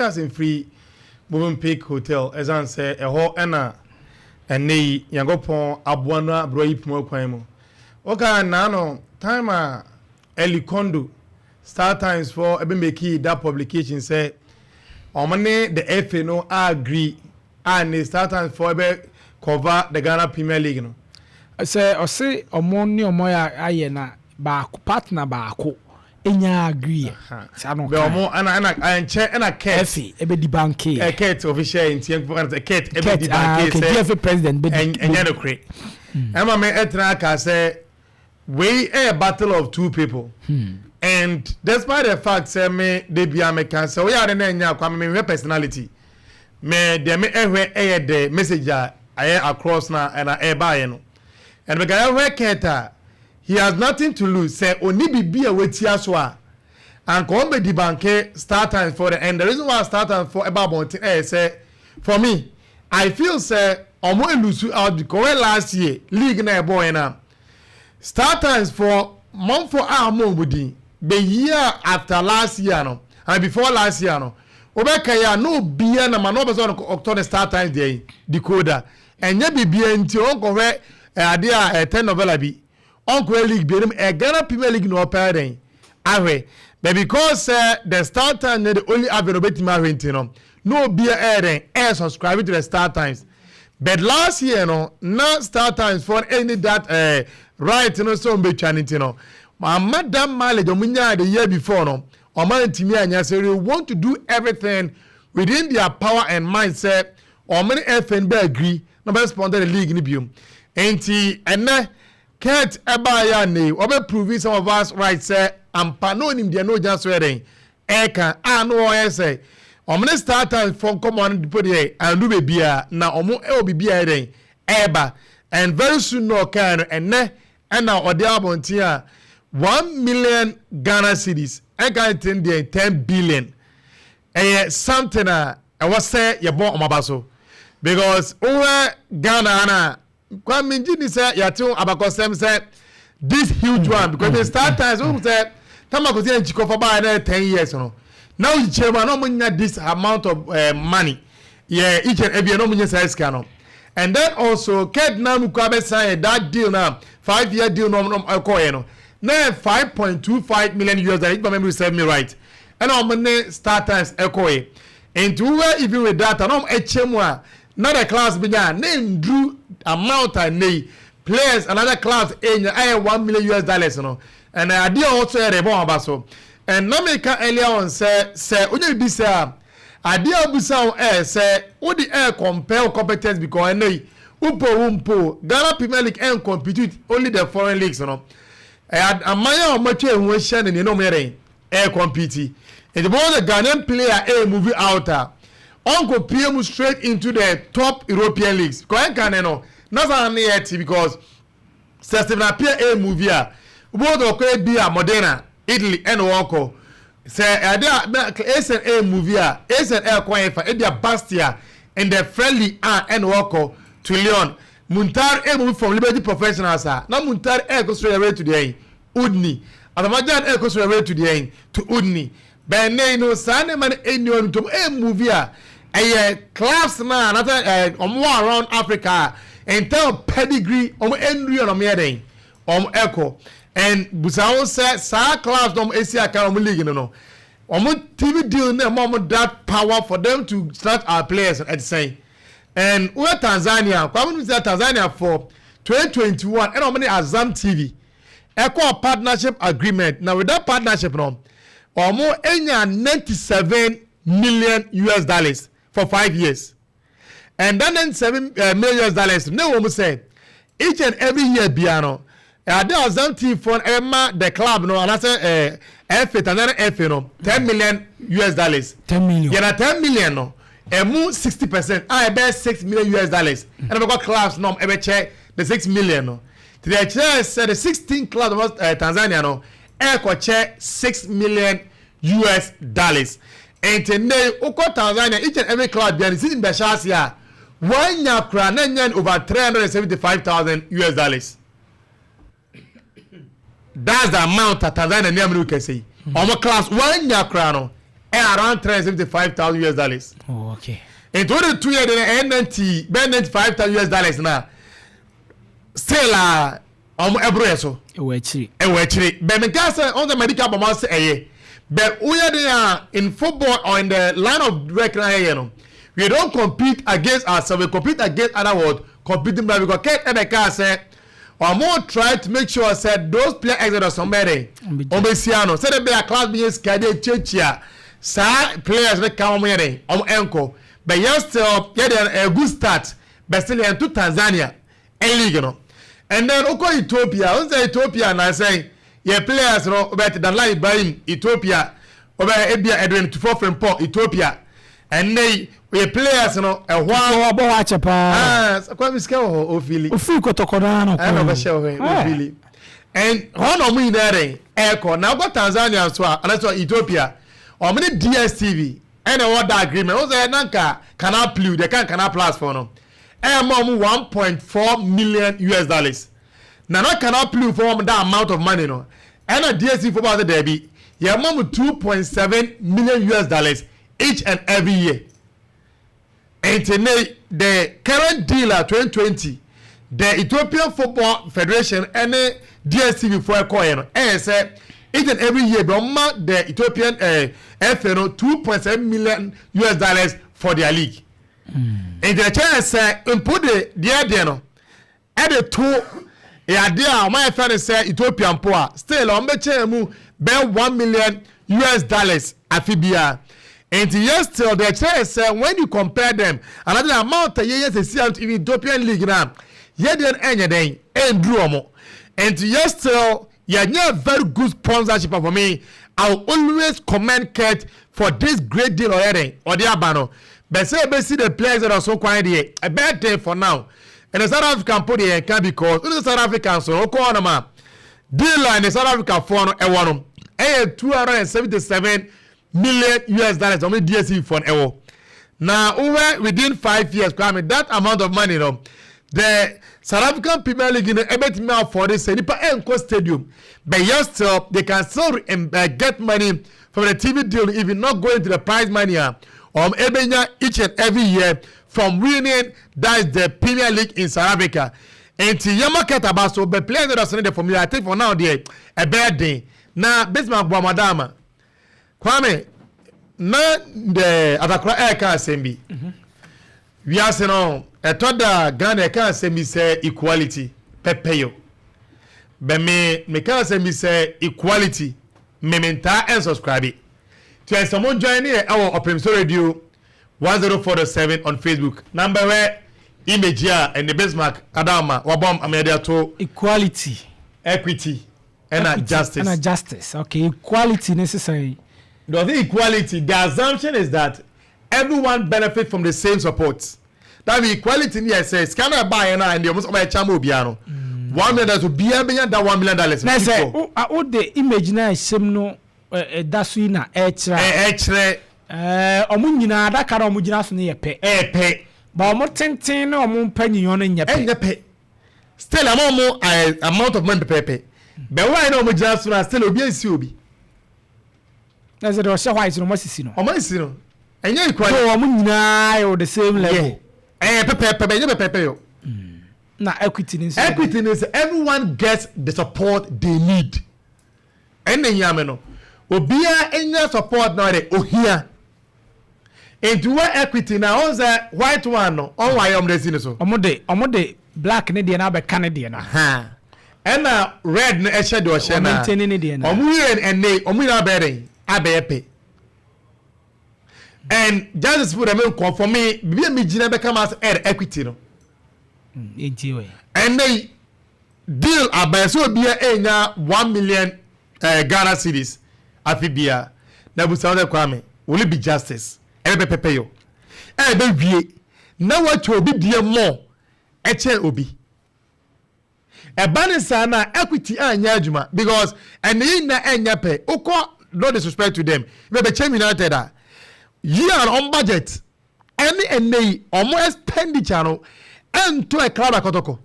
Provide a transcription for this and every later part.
Ase mfiri Movenpick Hotel ɛsiane sɛ ɛhɔ ɛna ɛnɛ yi Nyankopɔn aboa no aberɛ yi poma kwan mu. Woka naano time a Eli Kondo, Star Times for ɛbɛ make that publication sɛ ɔmo ne the FA no agree a ne Star Times for ɛbɛ cover the Ghana Premier League no. Sɛ ɔse ɔmo ne ɔmo ayɛ na baako, partner baako enya agree saa no. Bɛ ɔmo ɛna ɛnkyɛ ɛna Kurt ɛfi ɛbɛ debunk. Kurt official nti ɛnkɔ kan sɛ Kurt ɛbɛ debunk sɛ GFA president bɛ ɛnyɛ no kore. Ɛma me ɛtena aka sɛ wei ɛyɛ battle of two people. And despite the fact sɛ me de bia me kan sɛ oyɛ ade na ɛnyɛ akwa, me mehwɛ personality, me deɛ me ɛhwɛ ɛyɛ the message a ɛyɛ across na ɛna ɛbaayɛ no. And meka ɛhwɛ Kurt a, he has nothing to lose sɛ oni bibi a wetia so a anka wɔn bɛ debunk Star Times for the. And the reason why Star Times for ɛba abɔnten ɛyɛ sɛ, for me, I feel sɛ ɔmo e lose out because when last year league na ɛbɔ yɛn na Star Times for mɔnfo a ɔmo ɔmo din the year after last year no and before last year no, wobɛka yi a na obia na ma na ɔbɛ sɛ ɔtɔ ne Star Times deɛ yi decoder, ɛnyɛ bibia nti ɔnkɔhwɛ adeɛ a ɛtɛ novella bi, ɔnkɔhwɛ league bi anim ɛ Ghana Premier League na ɔpɛ dɛn ahwɛ. But because the Star Times ne the only avenue obetumi ahwɛ nti no, na obia ɛyɛ dɛn ɛyɛ subscribe to the Star Times. But last year no, na Star Times for any that right no sɛ ɔmbɛtwa ne nti no, ama that mileage ɔmo nyaa the year before no, ɔmo ntumi anya sɛ they want to do everything within their power and mind sɛ ɔmo ne FN bɛ agree na ɔbɛ sponsor the league ni biom. Nti ɛnɛ Kurt ɛbaayɛ a ne ɔbɛ prove some of us right sɛ ampa na onim deɛ na ogyina so yɛ dɛn ɛɛka a na ɔyɛ sɛ ɔmo ne Star Times fɔ nkɔmɔ no po deɛ andu beebi na ɔmo ɛwɔ biribi a yɛ dɛn ɛɛba. And very soon na ɔkaa no ɛnɛ ɛna ɔde abɔnten a 1 million Ghana cedis ɛnka ten deɛ 10 billion ɛyɛ something a ɛwɔ sɛ yɛbɔ ɔmo aba so, because wohɛ Ghana ha na Kwame ngyi ni sɛ yɛate abakɔsɛm sɛ this huge one, because the Star Times wohu sɛ tama kò sí ɛnkyi kɔfɔ baa yɛ 10 years no na oyikyɛ mu a na ɔmo nya this amount of money yɛ each and every year na ɔmo nya saa sika no. And then also Kurt nam kɔ abɛsan yɛ that deal na 5-year deal na ɔmo ɛkɔ yɛ no na yɛ 5.25 million US dollars, if my memory serve me right, ɛna ɔmo ne Star Times ɛkɔ yɛ. Nti wúwɛ even with that na ɔmo ɛkyɛ mu a na the clubs bi nya ne nduru amount a ne yi players another clubs enya ɛyɛ US$1 million no. And adeɛ a ɔtɔ yɛ de ɛbɔ wɔn aba so. And na meka earlier on sɛ onye bi sɛ a adeɛ a obusa wɔn ɛyɛ sɛ wode ɛyɛ compare competence, because ɛnɛ yi wopɔ wo mpo Ghana Premier League ɛn compete with only the foreign leagues no. Ɛyɛ aman a wɔn atwa ehu ahyia ne nea wɔn yɛ dɛn ɛyɛ compete. Nti bɔn the Ghanaian player ɛyɛ move out a ɔnkɔ pie mu straight into the top European leagues kɔ ɛnka ne no na saa ne yɛ ti, because sɛ Stephen Appiah ɛyɛ move a wọ́n tó kɔ ebi a Modena, Italy ɛna wɔkɔ. Sɛ ɛde a Essien ɛyɛ move a Essien ɛyɛ kɔ yɛ fa ebi a Bastia in the friendly a ɛna wɔkɔ to Lyon. Muntari ɛyɛ move from Liberty Professionals a na Muntari ɛyɛ kɔ straight away to the Udine. Asamoah ɛyɛ kɔ straight away to the to Udine. Bɛn no saa nneɛma no ɛni hɔ ntom ɛyɛ move a ɛyɛ clubs na anata ɔmo wɔ around Africa in terms of pedigree ɔmo ɛnuri ɔmo yɛ dɛn ɔmo ɛkɔ. And busawo sɛ saa clubs na ɔmo esi aka ɔmo league no ɔmo TV deal na ɛmo ɔmo that power for them to start our players ɛte sɛn. And wọ́n Tanzania, Kwame nu sɛ Tanzania for 2021 ɛna ɔmo ne Azam TV ɛkɔ partnership agreement, na with that partnership no ɔmo enya US$97 million for 5 years. And that 97 million US dollars ne wɔn sɛ each and every year bia no ade Azam TV fɔ ɛma the club no anaasɛ FA, Tanzania FA no, US$10 million. 10 million. Yɛn 10 million no ɛmu 60% a ɛbɛyɛ US$6 million ɛna bɛkɔ clubs nom ɛbɛkyɛ the 6 million no. Te deɛ kyerɛ sɛ the 16 clubs of Tanzania no ɛkɔkyɛ US$6 million. Nti ne wokɔ Tanzania, each and every club bia ne season bɛhyɛ ase a wɔanya kora na nya over US$375,000. That's the amount that Tanzania ní aminu kɛse yi ɔmo clubs wɔanya kora no. Ɛ around 375,000 US dollars. Oh, okay. Nti o de 2 year de ɛyɛ 90, bɛyɛ 95,000 US dollars na still a ɔmo ɛboro yɛ so. Ɛwɔ akyiri. Ɛwɔ akyire. Bɛn mi nka sɛ ɔn sɛ medical bɔ mo ase ɛyɛ, but woyɛ de a, in football or in the line of work na yɛyɛ no, we don't compete against ourselves, we compete against other world competing brand, because Kurt ɛbɛ kaa sɛ ɔmo try to make sure sɛ those player exodus ɔmo bɛ de ɔmo bɛ si ano sɛde bɛyɛ a class bi yɛ sika de etuatua saa players ne ka ɔmo yɛ de ɔmo ɛnkɔ. But yɛn still yɛ de a good start, but still yɛn to Tanzania ɛ league no. And then okɔ Ethiopia, o sɛ Ethiopia na sɛn yɛ players no ɔbɛ Danlad Ibrahim Ethiopia, ɔbɛ ebia Edwin Tufo Frimpong Ethiopia. Ɛnɛ yi yɛ players no ɛhɔ a ɔbɔ hɔ akyɛ paa. Aa, Kwame, sika wɔ hɔ ofili. Ofiri Kɔtɔkɔ naa na. Ɛna ɔbɛhyɛ wɔ hɔ ofili and hɔ na ɔmo nyinaa dɛ ɛkɔ. Na ɔkɔ Tanzania nso a, anaasɛ Ethiopia, ɔmo ne DStv ɛna ɛwɔ da agreement o sɛ nanka Canal Plus deɛ kan Canal Plus fɔ no ɛyɛ ma ɔmo 1.4 million US dollars na Canal Plus fɔ ɔmo that amount of money no, ɛna DStv fɔ bɔ ɔsɛ dɛbi, yɛ ma mo 2.7 million US dollars each and every year. Nti ne the current deal at 2020, the Ethiopian Football Federation ɛne DStv fo ɛkɔɛ no, ɛyɛ sɛ each and every year bɛ ɔma the Ethiopian FA no 2.7 million US dollars for their league. Nti ɛkyɛn sɛ mpo de deɛ deɛ no ɛde to yadeɛ a ɔmo ayɛ fɛ no sɛ Ethiopia mpo a, still ɔmo bɛkyɛn mu bɛyɛ 1 million US dollars afi bia. Nti yɛ still deɛ kyerɛ sɛ when you compare them, another amount a yɛyɛ sɛ si in Ethiopian league na yɛ deɛ no ɛnyɛ dɛn ɛnduru ɔmo. Nti yɛ still yɛnyɛ very good sponsorship. For me, I will always commend Kurt for this great deal ɔyɛ dɛn ɔde aba no. Bɛsɛ ebesi the players that ɔso kwan deɛ, ɛbɛyɛ den for now. Ɛna South Africa mpo deɛ, yɛn ka because ɔno South Africa nso ɔkɔ hɔ nom a, deal a ne South Africa foɔ no ɛwɔ no ɛyɛ 277 million US dollars. Ɔmo DStv foɔ no ɛwɔ na wowɛ within 5 years, Kwame, that amount of money no, the South African Premier League no ɛbɛtumi afford sɛ nipa ɛnkɔ stadium, but yet still they can still get money from the TV deal, even not going to the prize money a ebenya each and every year from winning, that is the Premier League in South Africa. Nti yɛn market aba so, but players that are signing the formula, I think for now deɛ, ɛbɛyɛ den. Na Bismarck Buamadama, Kwame, na the atakora ɛɛka asɛm bi. Wiase no ɛtɔ da Ghana ɛka asɛm bi sɛ equality pɛpɛyɔ bɛmi meka asɛm bi sɛ equality mmementaa ɛnsubscribe tí ɛsɛ mo join ne yɛ ɛwɔ Ɔpɛmso Radio 104.7 on Facebook na mbɛhwɛ image a ɛne Bismarck Adama wabɔ ameyɛde ato. Equality. Equity ɛna justice. Ɛna justice, okay. Equality ne sisan? The equality, the assumption is that everyone benefit from the same support. That be equality ni. Yɛ sɛ sika na ɛba yɛn na ɛnde ɔmo sɛ ɔmo yɛ kyɛn mo obiara no $1 million, obiara bɛnya that $1 million. Na sɛ o de image na ɛhyɛm no ɛda so yi na ɛkyerɛ. Ɛkyerɛ. Ɔmo nyinaa adaka na ɔmo gyina so no yɛ pɛ. Ɛyɛ pɛ. Ba ɔmo tenten ne ɔmo mpanyinyo no nyɛ pɛ. Ɛnyɛ pɛ. Still ama ɔmo amount of money pɛpɛɛpɛ bɛn wa yi na ɔmo gyina so na still obi esi obi. Na sɛ de ɔhyɛ white no, ɔmo asisi no. Ɔmo esi no, ɛnyɛ equality. So ɔmo nyinaa yɛ wɔ the same level. Ɛyɛ pɛpɛɛpɛ bɛ ɛnyɛ pɛpɛɛpɛ yɔ. Na equity ni nso? Equity ni sɛ everyone gets the support they need. Ɛnna enyame no, obiara enya support na ɔde ohia. Nti wɔ equity na ɔn sɛ white one no, ɔn wa ayɛ ɔmo de si ne so. Ɔmo de black ne deɛ na abɛka ne deɛ na. Ɛna red no ɛhyɛ deɛ ɔhyɛ na. Ɔmo maintain ne deɛ na. Ɔmo yɛ ɛnɛ ɔmo nyinaa bɛyɛ dɛ abɛyɛ pɛ. And justice for them nkɔ for me, bibi a mi gyina bɛka ma sɛ ɛyɛ equity no. Eti wɛ. Ɛnɛ yi deal abɛn sɛ obiara enya 1 million Ghana cedis afi bia na busa wɔn sɛ, Kwame, will it be justice? Ɛbɛ pɛpɛpɛ yɔ ɛbɛ wie na wɔatwa obi deɛ mɔ ɛkyɛn obi. Ɛba ne saa na equity anyɛ adwuma because ɛnɛ yi na ɛnyɛ pɛ. Okɔ, no disrespect to them, bɛ Bɛkyɛm United a year on budget ɛne ɛnɛ yi ɔmo expenditure no ɛnto ɛkra da Kɔtɔkɔ.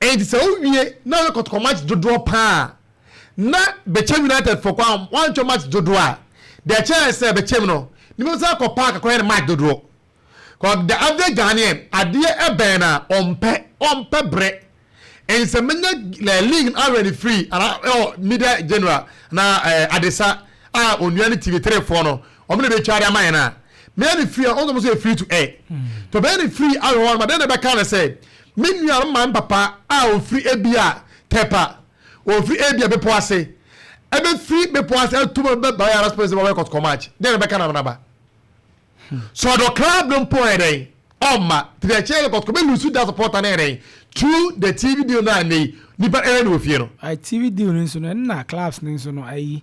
Nti sɛ wowie na wɔyɛ Kɔtɔkɔ match dodoɔ paa na Bɛkyɛm United fɔ kwan wantwɛ match dodoɔ a, Deɛ kyerɛ sɛ bɛkyɛm no nipa sɛ akɔ park akɔyɛ ne match dodoɔ. 'Cause the average Ghanaian, adeɛ ɛbɛn na ɔmpɛ brɛ nsɛmenya league awɛ ne free ana ɛwɔ Media General na Adesa a onua ne TV3 foɔ no, ɔmo na bɛtwa ade ama yɛn a meyɛ ne free a, ɔmo nso yɛ free to air to bɛyɛ ne free awɛ hɔ no ma. Den na bɛka ne sɛ me nua no maame papa a ofiri ebi a Tɛpa, ofiri ebi a Bepɔ Ase, ɛbɛfiri Bepɔ Ase atum bɛ Baba Yara Sports bɛ Kɔtɔkɔ match, den na bɛka na naba so ɔdɔ club no mpo yɛ dɛn ɔma tìrɛ kyɛn Kɔtɔkɔ bɛ lose that supporter ne yɛ dɛn through the TV deal na ne nipa ɛyɛ ne wɔ fie no. Ayi, TV deal no nso no, ɛnna clubs no nso no, ayi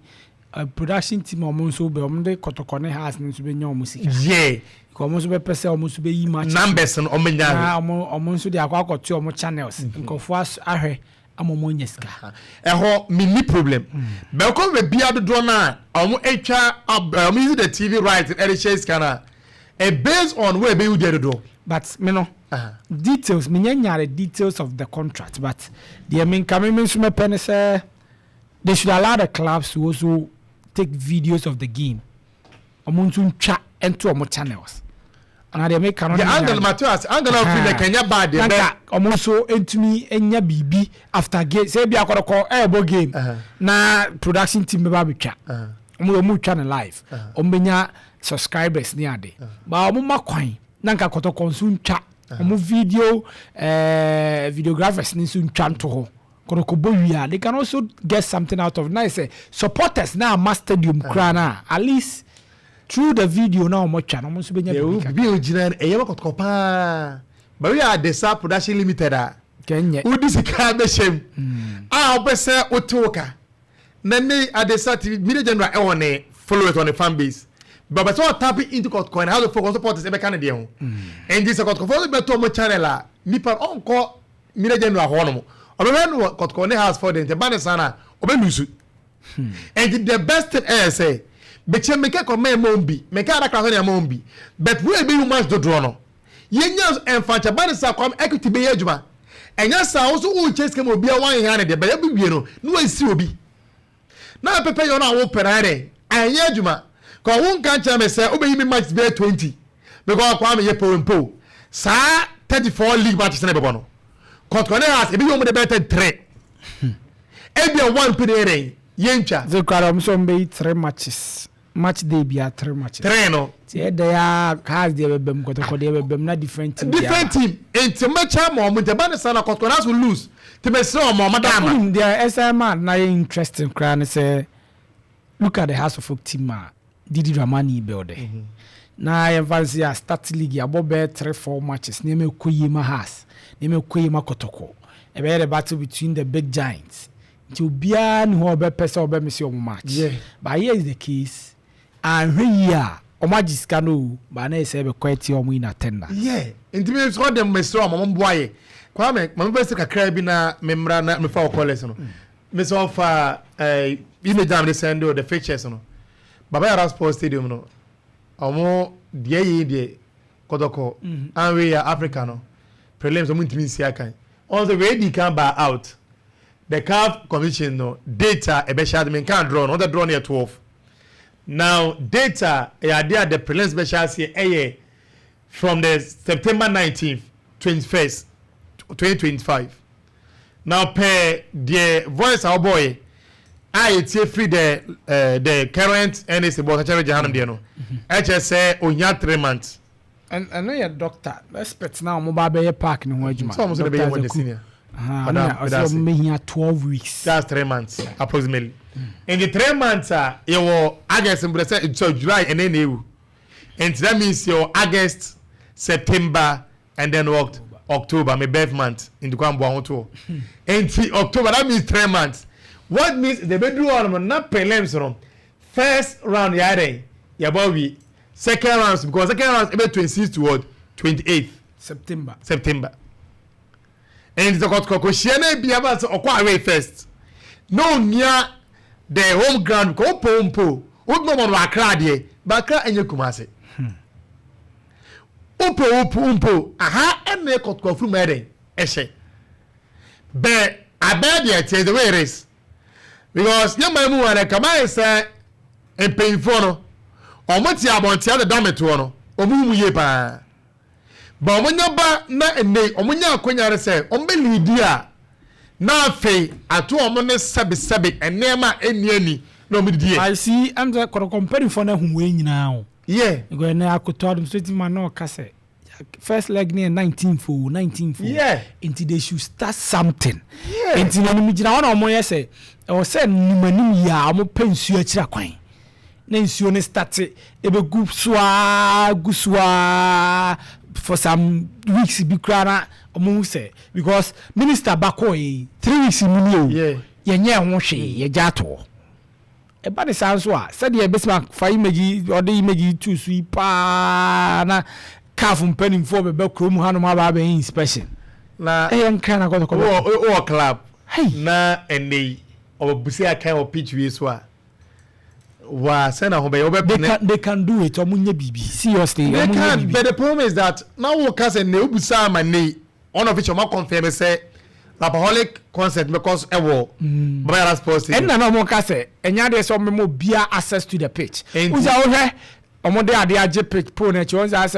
production team a ɔmo nso bɛ ɔmo de Kɔtɔkɔ ne Hearts no nso bɛ nya ɔmo sika. Ɔmo nso bɛpɛ sɛ ɔmo nso bɛyi match numbers no ɔmo nya. Na ɔmo nso de akɔ akɔto ɔmo channels, nkurɔfoɔ ahwɛ ama ɔmo anya sika. Ɛhɔ mi ni problem bɛkɔ baabi adodoɔ no a ɔmo atwa, ɔmo use the TV right ɛde hyɛ sika no a based on where ɛbɛyi deɛ dodoɔ. But me no details me nya nya the details of the contract, but deɛ me nka me nso mɛpɛ ne sɛ they should allow the clubs to also take videos of the game. Ɔmo nso ntwa nto ɔmo channels ana deɛ meka no. The angle Matthias angle of the Kenya bad deɛ bɛ nanka ɔmo nso ntumi nya biribi after game, sɛ ebi akɔdɔkɔ ɛɛbɔ game na production team bɛba abɛtwa, ɔmo yɛ ɔmo twa ne live, ɔmo bɛnya subscribers ne ade ba. Ɔmo ma kwan na nka Kɔtɔkɔ nso ntwa ɔmo video, videographers ne nso ntwa nto hɔ. Kɔtɔkɔ bɔ wie a, they can also get something out of it. Na yɛ sɛ supporters na ama stadium koraa na at least through the video na ɔmo twa na ɔmo nso bɛnya biribi kakra. Bibi a ogyina no ɛyɛ bɛ Kɔtɔkɔ paa baabi a Adesa Production Limited a kɛnyɛ wodi sika bɛhyɛ mu a wopɛ sɛ wote wo ka na ne Adesa TV, Media General ɛwɔ ne followers, wɔ ne fan base, but bɛ sɛ ɔtap into Kɔtɔkɔ and Hearts of Oak supporters, ɛbɛka ne deɛ ho. Nti sɛ Kɔtɔkɔfoɔ no bɛtɔ ɔmo channel a, nipa ɔnkɔ Media General hɔ nom, ɔbɛbɛ no wɔ Kɔtɔkɔ ne Hearts for de. Nti ɛba ne saa na ɔbɛ lose. Nti the best thing ɛyɛ sɛ bɛkyɛ meka kɔ mɛ ɛma bi meka adakra sɛ ne ɛma bi, but wo ebi match dodoɔ no yɛnya mfankyɛ ba ne sa kwam equity bɛyɛ adwuma. Ɛnyɛ saa wo so wokyɛ sika ma obiara wanyɛ ne deɛ bɛyɛ bi wie no na wasi obi na pɛpɛ yɛ ɔno a wopɛ na ayɛ dɛ anyɛ adwuma ka wo nka nkyerɛ me sɛ wobɛyi me match bɛyɛ 20 because Kwame yɛ po mpo saa 34 league matches na ɛbɛbɔ no, Kɔtɔkɔ ne Hearts ebi yɛ wɔn de bɛyɛ 33, ebia one pe de yɛ dɛ yɛntwa. Sɛ kura ɔmo sɛ ɔmo bɛyi three matches, match day bia three matches. Three no. Ti ɛdɛ ya Hearts deɛ bɛbɛm, Kɔtɔkɔ deɛ bɛbɛm na different team. Different team, nti mɛkyɛ ma ɔmo. Nti ɛba ne sa na Kɔtɔkɔ na so lose nti mɛsrɛ ɔmo da ama. Wonim deɛ ɛsɛ ma na yɛ interesting koraa ne sɛ look at the Hearts of Oak team a Didi Dramani build na yɛmfa nse a start league abɔ bɛyɛ three four matches, nneɛma ɛkɔ yie ma Hearts, nneɛma ɛkɔ yie ma Kɔtɔkɔ, ɛbɛyɛ the battle between the big giants, nti obiara ni hɔ a ɔbɛpɛ sɛ ɔbɛmiss ɔmo match. But here is the case, anhwɛ yie a ɔmo agye sika no o, but na yɛ sɛ ɛbɛkɔ ɛte ɔmo in attendance. Yeah, nti mi sɔ de mesrɛ ɔmo mboa yɛ. Kwame, maame bɛ se kakra bi na me mmra na mefa wɔ callers no. Me sɛ ɔfa image na me de send o, the pictures no, Baba Yara Sports Stadium no, ɔmo deɛ yi deɛ Kɔtɔkɔ anwe yɛ Africa no prelims, ɔmo ntumi nsi akan. Ɔmo sɛ wei di kan ba out the CAF commission no date a ɛbɛhyɛ ade, me nka draw no, ɔmo sɛ draw no yɛ 12. Now date a ɛyɛ adeɛ a the prelims bɛhyɛ aseɛ ɛyɛ from the September 19th, 21st, 2025. Now pɛɛ deɛ voice a wɔbɔɔyɛ a yɛtie firi the current NSA boss akyɛrɛ gye hanom deɛ no, ɛkyɛ sɛ onya 3 months. Ɛno yɛ doctor expert na ɔmo ba bɛyɛ park ne ho adwuma. Sɛ ɔmo sɛ de bɛyɛ wɔn senior. Madam, ɔsɛ ɔmo bɛhia 12 weeks. That's 3 months approximately. In the 3 months a yɛwɔ August mbere sɛ so July ɛnɛ na ewu, nti that means yɛwɔ August, September and then what, October, my birth month, nti kwan bɔ ahotoɔ nti October, that means 3 months. What means the bɛduru hɔ nom na prelims no first round yɛ ayɛ dɛ yɛbɔ wi second round, because second round ebe 26 to what, 28th September. September. Nti sɛ Kɔtɔkɔ kɔ hyia na ebi aba sɛ ɔkɔ away first na onia the home ground kò po mpo wodum ɔmɔ no Akra adeɛ ba Akra ɛnyɛ Kumase wopo wopo mpo aha ɛna Kɔtɔkɔ furu mu ɛdɛn ɛhyɛ bɛɛ abɛɛ deɛ ɛteɛ the way it is, because yɛ maa mu wɔ dɛ kama yɛ sɛ mpanyinfoɔ no. Ɔmo te abɔnten adeda metoɔ no, ɔmo hu mu yie paa, ba ɔmo nya ba na ɛnɛ ɔmo nya akonnwa no sɛ ɔmo bɛ lead a, na afei ato ɔmo ne sɛbesɛbe nneɛma a ɛnni ani na ɔmo didi yɛ. I see, sɛ Kɔtɔkɔ mpanimfoɔ no ahu wei nyinaa o. Because ɛnɛ Akoto administrative man na ɔka sɛ first leg ne yɛ 19th o, 19th o. Nti they should start something. Nti na ɔmo gyina hɔ na ɔmo yɛ sɛ ɛwɔ sɛ nimanim yie a, ɔmo pɛ nsuo akyiri akwan na nsuo no start ebegu soaa gu soaa for some weeks bi koraa na ɔmo hu sɛ, because minister ba kɔɔ yi, 3 weeks mu ni o. Yɛnyɛ ho hwee, yɛgya ato hɔ. Ɛba ne saa nso a, sɛdeɛ ɛbɛsi fa image yi, ɔde image yi tu so yi paa na CAF mpanimfoɔ bɛbɛ kurom hanom aba abɛyɛ inspection. Na ɛyɛ nkran na Kɔtɔkɔ. Wɔ club. Hey. Na ɛnɛ yi ɔbɛbusi akan wɔ pitch wie so a, wa sɛ na ho bɛyɛ they wobɛpene. They can do it. Ɔmo nye biribi seriously. They ɔmo nye can, biribi. but the problem is that na wo ka sɛ ne obusa ama ne unofficial ɔma confirm sɛ Rapperholic concert because ɛwɔ Baba Yara Sports Stadium. Ɛnna na ɔmo ka sɛ ɛnya adeɛ sɛ ɔmo ma obiara access to the pitch. Enti- Wusa wohwɛ, ɔmo de adeɛ agye pitch pole n'akyi, wɔn sɛ asɛ